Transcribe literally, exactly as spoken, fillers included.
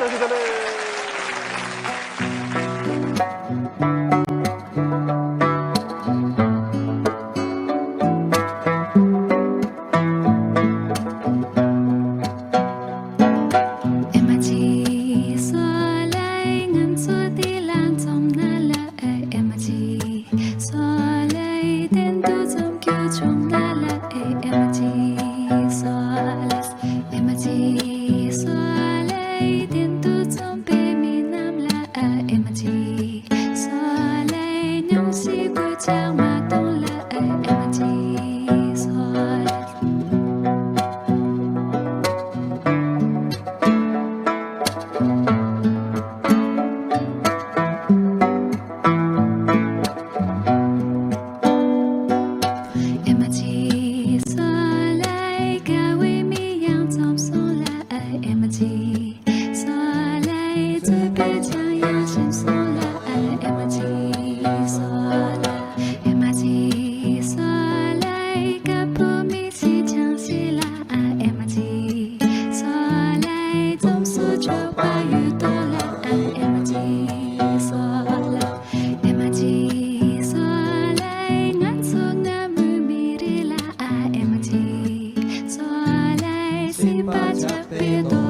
བཀྲ་ཤིས་བདེ་ལེགས། ཨེ་མ་ཅི་སོ་ལེ། ང་ཚོ་འདི་ལ་འཛོམས་ན་ལ་ཨེ་མ་ཅི་སོ་ལེ། གཏན་དུ་འཛོམས་རྒྱུ་བྱུང་ན་ལ་ཨེ་མ་ཅི་སོ་ལེ། ཨེ་མ་ཅི་སོ་ལེ། གཏན་དུ་འཛོམས་པའི་མི་རྣམས་ལ་ཨེ་མ་ཅི་སོ་ལེ། སྙུང་གཞི་གོད་ཆག་མ་གཏོང་ལ་ཨེ་མ་ཅི་སོ་ལེ། ཨེ་མ་ཅི་སོ་ལེ། དགའ་བའི་མི་ཡང་འཛོམས་སོང་ལ་ཨེ་མ་ཅི་སོ་ལེ། རྩོད་པའི་ཆང་ཡང་ཞིམ་སོང་ལ་ཨེ་མ་ཅི་སོ་ལེ། ཨེ་མ་ཅི་སོ་ལེ། དཀར་པོ་མི་ཚེ་ཆང་ཞིག་ལ་ཨེ་མ་ཅི་སོ་ལེ། འཛོམས་སུ་འཇོག་པ་ཡོད་དོ་ལ་ཨེ་མ་ཅི་སོ་ལེ། ཨེ་མ་ཅི་སོ་ལེ། ང་ཚོ་སྔ་མོའི་མི་རིགས་ལ་ཨེ་མ་ཅི་སོ་ལེ། སྲིད་པ་ཆགས་པའི་དོ།